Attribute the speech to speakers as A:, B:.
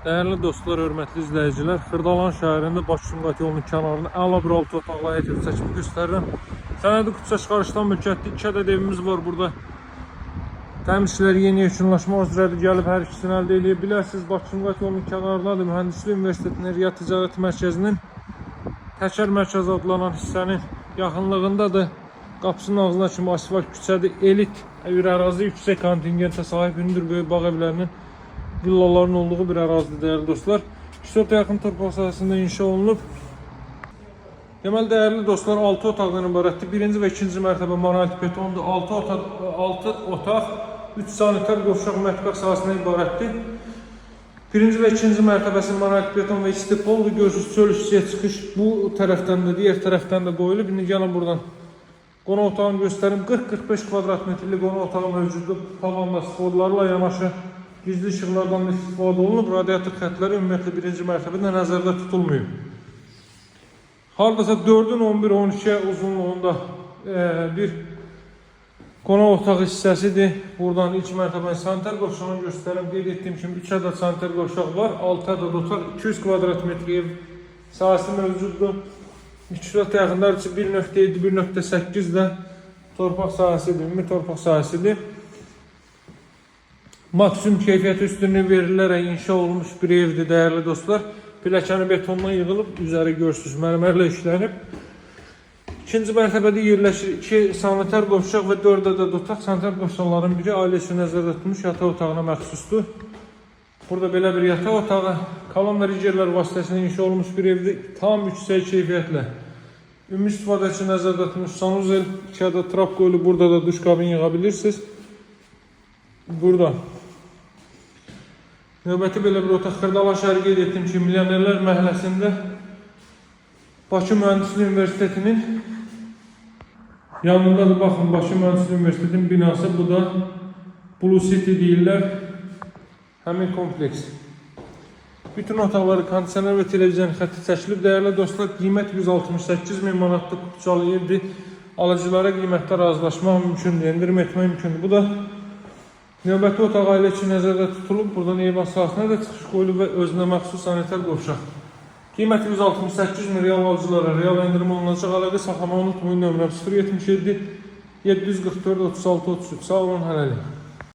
A: Dəyərli dostlar, hörmətli izləyicilər, Xırdalan şəhərində Bakı-Sumqayıt yolunun kənarında əla bir altı otaqlı həyət evi çəkib göstərirəm. Sənədi kupça çıxarışdan mülkiyyətli 2 ədəd evimiz var burada. Təmir işləri yeni yekunlaşmaq üzrədir. Gəlib hər ikisini əldə edə bilərsiniz. Bakı-Sumqayıt yolunun kənarındadır. Mühəndislik Universitetinin Riyad Ticarət Mərkəzinin Təkər Mərkəzi adlanan hissənin yaxınlığındadır. Qapısının ağzına kimi asfalt küçədir. Elit bir ərazi, yüksək kontingentə sahib hündür böyük bağ evlərinin, villaların olduğu bir ərazidir, dəyərli dostlar. 2 sotaya yaxın torpaq sahəsində inşa olunub. Deməli, dəyərli dostlar, 6 otaqdan ibarətdir. Birinci və ikinci mərtəbə monolit betondur. 6 otaq, 6 otaq, 3 sanitar qovşaq, mətbəx sahəsindən ibarətdir. Birinci və ikinci mərtəbəsi monolit beton və istipoldur. Görürsünüz, çöl üstüyə çıxış bu tərəfdən də, digər tərəfdən də qoyulub. İndi gəlin buradan qonaq otağını göstərim. 40-45 kvadrat metrlik qonaq otağı mövcuddur. Tavanda sporlarla yanaşı gizli işıqlardan da istifadə olunub. Radiator xətləri ümumiyyətlə birinci mərtəbədə nəzərdə tutulmayıb. Hardasa 4-ün 11-12-yə uzunluğunda bir qonaq otağı hissəsidir. Buradan ilk mərtəbənin sanitar qovşağını göstərim. Qeyd etdiyim kimi 3 ədəd sanitar qovşaq var. 6 ədəd otaq, 200 kvadrat metr ev sahəsi mövcuddur. 2 sot yaxınlar üçün 1.7, 1.8 də torpaq sahəsidir, ümumi torpaq sahəsidir. Maksimum keyfiyyət üstünlüyü verilərək inşa olunmuş bir evdir, dəyərli dostlar. Pilləkəni betondan yığılıb, üzəri görürsünüz, mərmərlə işlənib. İkinci mərtəbədə yerləşir 2 sanitar qovşaq və 4 ədəd otaq. Sanitar qovşaqların biri ailə üçün nəzərdə tutulmuş yataq otağına məxsusdur. Burada belə bir yataq otağı, kolon və rigerlər vasitəsilə inşa olunmuş bir evdir. Tam yüksək keyfiyyətlə. Ümumi istifadə üçün nəzərdə tutulmuş sanuzel, 2 ədəd trap qoyulub, burada da duş kabin yığa bilirsiniz. Burada növbəti belə bir otaq. Xırdalan şəhəri, qeyd etdim ki, Milyonerlər məhəlləsində, Bakı Mühəndislik Universitetinin yanındadır. Baxın, Bakı Mühəndislik Universitetinin binası, bu da Blue City deyirlər. Həmin kompleks. Bütün otaqları kondisioner və televizion xətti çəkilib. Dəyərli dostlar, qiymət 168 min manatlıq kupçalı evdir. Alıcılara qiymətdə razılaşmaq mümkündür, endirim etmək mümkündür. Bu da növbəti otaq, ailə üçün nəzərdə tutulub. Buradan eyvan sahəsinə də çıxış qoyulub və özünə məxsus sanitar qovşaq. Qiyməti 168 min, real alıcılara real endirim olunacaq. Əlaqə saxlamağı unutmayın. Nömrəm 077 744 36 33. Sağ olun hələlik.